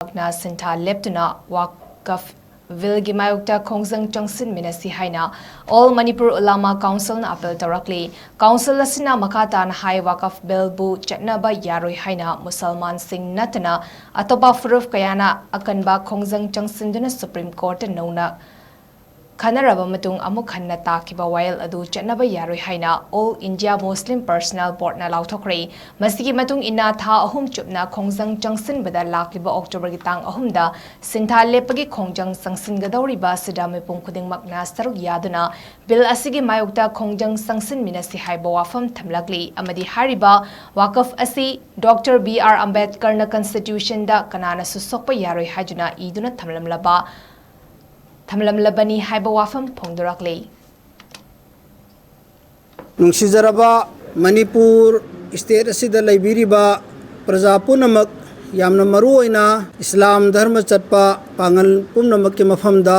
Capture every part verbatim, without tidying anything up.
ꯃꯛꯅ ꯁꯤꯟꯊꯥ ꯂꯦꯞꯇꯨꯅ ꯋꯥꯀꯐ ꯕꯤꯜꯒꯤ ꯃꯥꯌꯣꯛꯇ ꯈꯣꯡꯖꯪ ꯆꯪꯁꯤꯟꯃꯤꯟꯅꯁꯤ ꯍꯥꯏꯅ All Manipur Ulama Councilꯅ ꯑꯥꯄꯤꯜ ꯇꯧꯔꯛꯂꯤ꯫ ꯀꯥꯎꯟꯁꯤꯜ ꯑꯁꯤꯅ ꯃꯈꯥ ꯇꯥꯅ ꯍꯥꯏ, ꯋꯥꯀꯐ ꯕꯤꯜꯕꯨ ꯆꯠꯅꯕ ꯌꯥꯔꯣꯏ ꯍꯥꯏꯅ ꯃꯨꯁꯜꯃꯥꯟꯁꯤꯡ ꯅꯠꯇꯅ ꯑꯇꯣꯞꯄ ꯐꯨꯔꯨꯞ ꯀꯌꯥꯅ ꯑꯀꯟꯕ ꯈꯣꯡꯖꯪ ꯆꯪꯁꯤꯟꯗꯨꯅ ꯁꯨꯄ꯭ꯔꯤꯝ ꯀꯣꯔꯠꯇ ꯅꯧꯅ ꯈꯟꯅꯔꯕ ꯃꯇꯨꯡ ꯑꯃꯨꯛ ꯍꯟꯅ ꯇꯥꯈꯤꯕ ꯋꯥꯌꯦꯜ ꯑꯗꯨ ꯆꯠꯅꯕ ꯌꯥꯔꯣꯏ ꯍꯥꯏꯅ All India Muslim Personnel Boardꯅ ꯂꯥꯎꯊꯣꯛꯈ꯭ꯔꯦ꯫ ꯃꯁꯤꯒꯤ ꯃꯇꯨꯡ ꯏꯟꯅ ꯊꯥ ꯑꯍꯨꯝ ꯆꯨꯞꯅ ꯈꯣꯡꯖꯪ ꯆꯪꯁꯤꯟꯕꯗ ꯂꯥꯛꯂꯤꯕ ꯑꯣꯛꯇꯣꯕꯔꯒꯤ ꯇꯥꯡ ꯑꯍꯨꯝꯗ ꯁꯤꯟꯊꯥ ꯂꯦꯞꯄꯒꯤ ꯈꯣꯡꯖꯪ ꯆꯪꯁꯤꯟꯒꯗꯧꯔꯤꯕ ꯑꯁꯤꯗ ꯃꯤꯄꯨꯝ ꯈꯨꯗꯤꯡꯃꯛꯅ ꯁꯔꯨꯛ ꯌꯥꯗꯨꯅ ꯕꯤꯜ ꯑꯁꯤꯒꯤ ꯃꯥꯌꯣꯛꯇ ꯈꯣꯡꯖꯪ ꯆꯪꯁꯤꯟꯃꯤꯟꯅꯁꯤ ꯍꯥꯏꯕ ꯋꯥꯐꯝ ꯊꯝꯂꯛꯂꯤ ꯑꯃꯗꯤ ꯍꯥꯏꯔꯤꯕ ꯋꯥꯀꯐ ꯑꯁꯤ ꯗꯣꯛꯇꯔ ꯕꯤ ꯑꯥꯔ ꯑꯝꯕꯦꯗꯀꯔꯅ ꯀꯟꯁꯇꯤꯇ꯭ꯌꯨꯁꯟꯗ ꯀꯅꯥꯅꯁꯨ ꯁꯣꯛꯄ ꯌꯥꯔꯣꯏ ꯍꯥꯏꯗꯨꯅ ꯏꯗꯨꯅ ꯊꯝꯂꯝꯂꯕ ꯊꯝꯂꯝꯂꯕꯅꯤ ꯍꯥꯏꯕ ꯋꯥꯐꯝ ꯐꯣꯡꯗꯣꯔꯛꯂꯤ꯫ ꯅꯨꯡꯁꯤꯖꯔꯕ ꯃꯅꯤꯄꯨꯔ ꯁ꯭ꯇꯦꯠ ꯑꯁꯤꯗ ꯂꯩꯕꯤꯔꯤꯕ ꯄ꯭ꯔꯖꯥ ꯄꯨꯝꯅꯃꯛ, ꯌꯥꯝꯅ ꯃꯔꯨ ꯑꯣꯏꯅ ꯏꯁꯂꯥꯝ ꯙꯔꯃ ꯆꯠꯄ ꯄꯥꯡꯒꯜ ꯄꯨꯝꯅꯃꯛꯀꯤ ꯃꯐꯝꯗ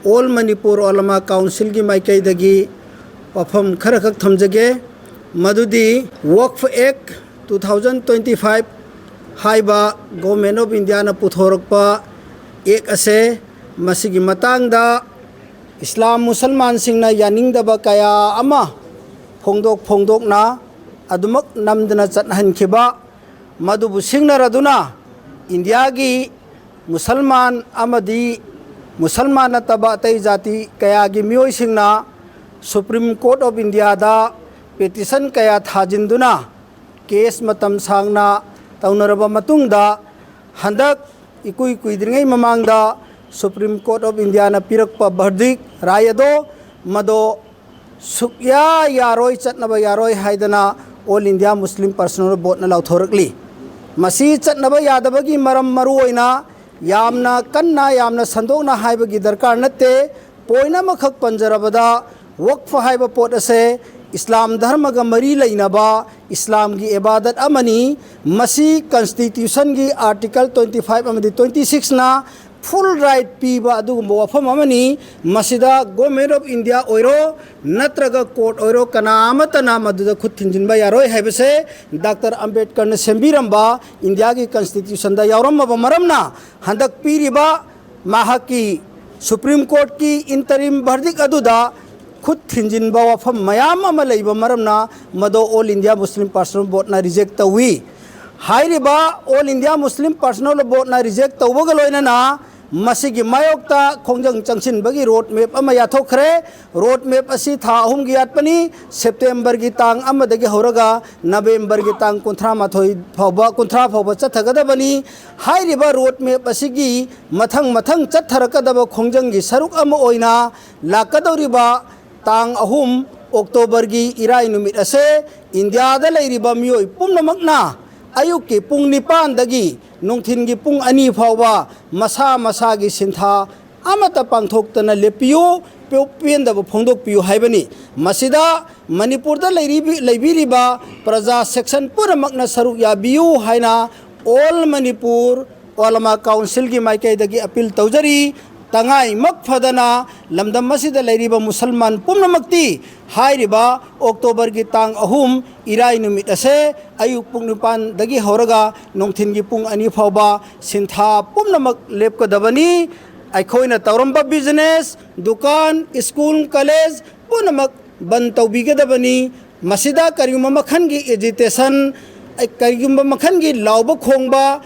All Manipur Ulama Councilꯒꯤ ꯃꯥꯏꯀꯩꯗꯒꯤ ꯋꯥꯐꯝ ꯈꯔꯈꯛ ꯊꯝꯖꯒꯦ꯫ ꯃꯗꯨꯗꯤ Waqf Act two thousand twenty five ꯍꯥꯏꯕ Government of Indiaꯅ ꯄꯨꯊꯣꯔꯛꯄ ꯑꯦꯛ ꯑꯁꯦ, ꯃꯁꯤꯒꯤ ꯃꯇꯥꯡꯗ ꯏꯁꯂꯥꯝ ꯃꯨꯁꯜꯃꯥꯟꯁꯤꯡꯅ ꯌꯥꯅꯤꯡꯗꯕ ꯀꯌꯥ ꯑꯃ ꯐꯣꯡꯗꯣꯛ ꯐꯣꯡꯗꯣꯛꯅ ꯑꯗꯨꯃꯛ ꯅꯝꯗꯅ ꯆꯠꯍꯟꯈꯤꯕ, ꯃꯗꯨꯕꯨ ꯁꯤꯡꯅꯔꯗꯨꯅ ꯏꯟꯗꯤꯌꯥꯒꯤ ꯃꯨꯁꯜꯃꯥꯟ ꯑꯃꯗꯤ ꯃꯨꯁꯜꯃꯥꯟ ꯅꯠꯇꯕ ꯑꯇꯩ ꯖꯥꯇꯤ ꯀꯌꯥꯒꯤ ꯃꯤꯑꯣꯏꯁꯤꯡꯅ Supreme Court of Indiaꯗ petition ꯀꯌꯥ ꯊꯥꯖꯤꯟꯗꯨꯅ case ꯃꯇꯝ ꯁꯥꯡꯅ ꯇꯧꯅꯔꯕ ꯃꯇꯨꯡꯗ, ꯍꯟꯗꯛ ꯏꯀꯨꯏ ꯀꯨꯏꯗ꯭ꯔꯤꯉꯩ ꯃꯃꯥꯡꯗ Supreme Court of Indiaꯅ ꯄꯤꯔꯛꯄ verdict, ꯔꯥꯏ ꯑꯗꯣ, ꯃꯗꯣ ꯁꯨꯛꯌꯥ ꯌꯥꯔꯣꯏ, ꯆꯠꯅꯕ ꯌꯥꯔꯣꯏ ꯍꯥꯏꯗꯅ All India Muslim Personnel Boardꯅ ꯂꯥꯎꯊꯣꯔꯛꯂꯤ꯫ ꯃꯁꯤ ꯆꯠꯅꯕ ꯌꯥꯗꯕꯒꯤ ꯃꯔꯝ ꯃꯔꯨ ꯑꯣꯏꯅ ꯌꯥꯝꯅ ꯀꯟꯅ, ꯌꯥꯝꯅ ꯁꯟꯗꯣꯛꯅ ꯍꯥꯏꯕꯒꯤ ꯗꯔꯀꯥꯔ ꯅꯠꯇꯦ꯫ Point ꯑꯃꯈꯛ ꯄꯟꯖꯔꯕꯗ, ꯋꯛꯐ ꯍꯥꯏꯕ ꯄꯣꯠ ꯑꯁꯦ ꯏꯁꯂꯥꯝ ꯙꯔꯃꯒ ꯃꯔꯤ ꯂꯩꯅꯕ ꯏꯁꯂꯥꯝꯒꯤ ꯏꯕꯥꯗꯠ ꯑꯃꯅꯤ꯫ ꯃꯁꯤ constitutionꯒꯤ article twenty five ꯑꯃꯗꯤ twenty sixꯅ ꯐꯨꯜ ꯔꯥꯏꯠ ꯄꯤꯕ ꯑꯗꯨꯒꯨꯝꯕ ꯋꯥꯐꯝ ꯑꯃꯅꯤ꯫ ꯃꯁꯤꯗ Government of India ꯑꯣꯏꯔꯣ, ꯅꯠꯇ꯭ꯔꯒ ꯀꯣꯔꯠ ꯑꯣꯏꯔꯣ, ꯀꯅꯥ ꯑꯃꯠꯇꯅ ꯃꯗꯨꯗ ꯈꯨꯠ ꯊꯤꯟꯖꯤꯟꯕ ꯌꯥꯔꯣꯏ ꯍꯥꯏꯕꯁꯦ ꯗꯥꯛꯇꯔ ꯑꯝꯕꯦꯗꯀꯔꯅ ꯁꯦꯝꯕꯤꯔꯝꯕ ꯏꯟꯗꯤꯌꯥꯒꯤ ꯀꯟꯁꯇꯤꯇ꯭ꯌꯨꯁꯟꯗ ꯌꯥꯎꯔꯝꯃꯕ ꯃꯔꯝꯅ, ꯍꯟꯗꯛ ꯄꯤꯔꯤꯕ ꯃꯍꯥꯛꯀꯤ ꯁꯨꯄ꯭ꯔꯤꯝ ꯀꯣꯔꯠꯀꯤ ꯏꯟꯇꯔꯤꯝ ꯚꯔꯗꯤꯛ ꯑꯗꯨꯗ ꯈꯨꯠ ꯊꯤꯟꯖꯤꯟꯕ ꯋꯥꯐꯝ ꯃꯌꯥꯝ ꯑꯃ ꯂꯩꯕ ꯃꯔꯝꯅ, ꯃꯗꯨ All India Muslim Personnel Boardꯅ ꯔꯤꯖꯦꯛ ꯇꯧꯏ꯫ ꯍꯥꯏꯔꯤꯕ All India Muslim Personnel Boardꯅ ꯔꯤꯖꯦꯛ ꯇꯧꯕꯒ ꯂꯣꯏꯅꯅ, ꯃꯁꯤꯒꯤ ꯃꯥꯌꯣꯛꯇ ꯈꯣꯡꯖꯪ ꯆꯪꯁꯤꯟꯕꯒꯤ ꯔꯣꯗ ꯃꯦꯞ ꯑꯃ ꯌꯥꯊꯣꯛꯈ꯭ꯔꯦ꯫ ꯔꯣꯗ ꯃꯦꯞ ꯑꯁꯤ ꯊꯥ ꯑꯍꯨꯝꯒꯤ ꯌꯥꯠꯄꯅꯤ, ꯁꯦꯞꯇꯦꯝꯕꯔꯒꯤ ꯇꯥꯡ ꯑꯃꯗꯒꯤ ꯍꯧꯔꯒ ꯅꯕꯦꯝꯕꯔꯒꯤ ꯇꯥꯡ ꯀꯨꯟꯊ꯭ꯔꯥ ꯃꯥꯊꯣꯏ ꯐꯥꯎꯕ, ꯀꯨꯟꯊ꯭ꯔꯥ ꯐꯥꯎꯕ ꯆꯠꯊꯒꯗꯕꯅꯤ꯫ ꯍꯥꯏꯔꯤꯕ ꯔꯣꯗ ꯃꯦꯞ ꯑꯁꯤꯒꯤ ꯃꯊꯪ ꯃꯊꯪ ꯆꯠꯊꯔꯛꯀꯗꯕ ꯈꯣꯡꯖꯪꯒꯤ ꯁꯔꯨꯛ ꯑꯃ ꯑꯣꯏꯅ, ꯂꯥꯛꯀꯗꯧꯔꯤꯕ ꯇꯥꯡ ꯑꯍꯨꯝ ꯑꯣꯛꯇꯣꯕꯔꯒꯤ ꯏꯔꯥꯏ ꯅꯨꯃꯤꯠ ꯑꯁꯦ ꯏꯟꯗꯤꯌꯥꯗ ꯂꯩꯔꯤꯕ ꯃꯤꯑꯣꯏ ꯄꯨꯝꯅꯃꯛꯅ ꯑꯌꯨꯛꯀꯤ ꯄꯨꯡ ꯅꯤꯄꯥꯟꯗꯒꯤ ꯅꯨꯡꯊꯤꯟꯒꯤ ꯄꯨꯡ ꯑꯅꯤ ꯐꯥꯎꯕ ꯃꯁꯥ ꯃꯁꯥꯒꯤ ꯁꯤꯟꯊꯥ ꯑꯃꯠꯇ ꯄꯥꯡꯊꯣꯛꯇꯅ ꯂꯦꯞꯄꯤꯌꯨ, ꯄꯦ-, ꯄꯦꯟꯗꯕ ꯐꯣꯡꯗꯣꯛꯄꯤꯌꯨ ꯍꯥꯏꯕꯅꯤ꯫ ꯃꯁꯤꯗ ꯃꯅꯤꯄꯨꯔꯗ ꯂꯩꯔꯤꯕꯤ-, ꯂꯩꯕꯤꯔꯤꯕ ꯄ꯭ꯔꯖꯥ ꯁꯦꯛꯁꯟ ꯄꯨꯝꯅꯃꯛꯅ ꯁꯔꯨꯛ ꯌꯥꯕꯤꯌꯨ ꯍꯥꯏꯅ All Manipur Ulama Councilꯒꯤ ꯃꯥꯏꯀꯩꯗꯒꯤ ꯑꯄꯤꯜ ꯇꯧꯖꯔꯤ꯫ ꯇꯉꯥꯏꯃꯛ ꯐꯗꯅ ꯂꯝꯗꯝ ꯑꯁꯤꯗ ꯂꯩꯔꯤꯕ ꯃꯨꯁꯜꯃꯥꯟ ꯄꯨꯝꯅꯃꯛꯇꯤ ꯍꯥꯏꯔꯤꯕ ꯑꯣꯛꯇꯣꯕꯔꯒꯤ ꯇꯥꯡ ꯑꯍꯨꯝ ꯏꯔꯥꯏ ꯅꯨꯃꯤꯠ ꯑꯁꯦ ꯑꯌꯨꯛ ꯄꯨꯡ ꯅꯤꯄꯥꯟꯗꯒꯤ ꯍꯧꯔꯒ ꯅꯨꯡꯊꯤꯟꯒꯤ ꯄꯨꯡ ꯑꯅꯤ ꯐꯥꯎꯕ ꯁꯤꯟꯊꯥ ꯄꯨꯝꯅꯃꯛ ꯂꯦꯞꯀꯗꯕꯅꯤ꯫ ꯑꯩꯈꯣꯏꯅ ꯇꯧꯔꯝꯕ ꯕꯤꯖꯤꯅꯦꯁ, ꯗꯨꯀꯥꯟ, ꯁ꯭ꯀꯨꯜ, ꯀꯣꯂꯦꯖ ꯄꯨꯝꯅꯃꯛ ꯕꯟ ꯇꯧꯕꯤꯒꯗꯕꯅꯤ꯫ ꯃꯁꯤꯗ ꯀꯔꯤꯒꯨꯝꯕ ꯃꯈꯜꯒꯤ ꯑꯦꯖꯤꯇꯦꯁꯟ, ꯀꯔꯤꯒꯨꯝꯕ ꯃꯈꯜꯒꯤ ꯂꯥꯎꯕ ꯈꯣꯡꯕ,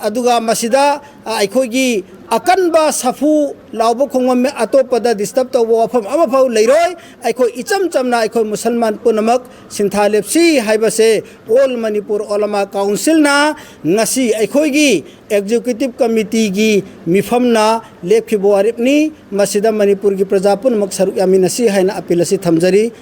ꯑꯗꯨꯒ ꯃꯁꯤꯗ ꯑꯩꯈꯣꯏꯒꯤ ꯑꯀꯟꯕ ꯁꯥꯐꯨ ꯂꯥꯎꯕ ꯈꯣꯡꯕ, ꯑꯇꯣꯞꯄꯗ ꯗꯤꯁꯇꯔꯕ ꯇꯧꯕ ꯋꯥꯐꯝ ꯑꯃꯐꯥꯎ ꯂꯩꯔꯣꯏ꯫ ꯑꯩꯈꯣꯏ ꯏꯆꯝ ꯆꯝꯅ ꯑꯩꯈꯣꯏ ꯃꯨꯁꯜꯃꯥꯟ ꯄꯨꯝꯅꯃꯛ ꯁꯤꯟꯊꯥ ꯂꯦꯞꯁꯤ ꯍꯥꯏꯕꯁꯦ All Manipur Ulama Councilꯅ ꯉꯁꯤ ꯑꯩꯈꯣꯏꯒꯤ ꯑꯦꯛꯖꯤꯀ꯭ꯌꯨꯇꯤꯚ ꯀꯃꯤꯇꯤꯒꯤ ꯃꯤꯐꯝꯅ ꯂꯦꯞꯈꯤꯕ ꯋꯥꯔꯦꯞꯅꯤ꯫ ꯃꯁꯤꯗ ꯃꯅꯤꯄꯨꯔꯒꯤ ꯄ꯭ꯔꯖꯥ ꯄꯨꯝꯅꯃꯛ ꯁꯔꯨꯛ ꯌꯥꯃꯤꯟꯅꯁꯤ ꯍꯥꯏꯅ ꯑꯄꯤꯜ ꯑꯁꯤ ꯊꯝꯖꯔꯤ꯫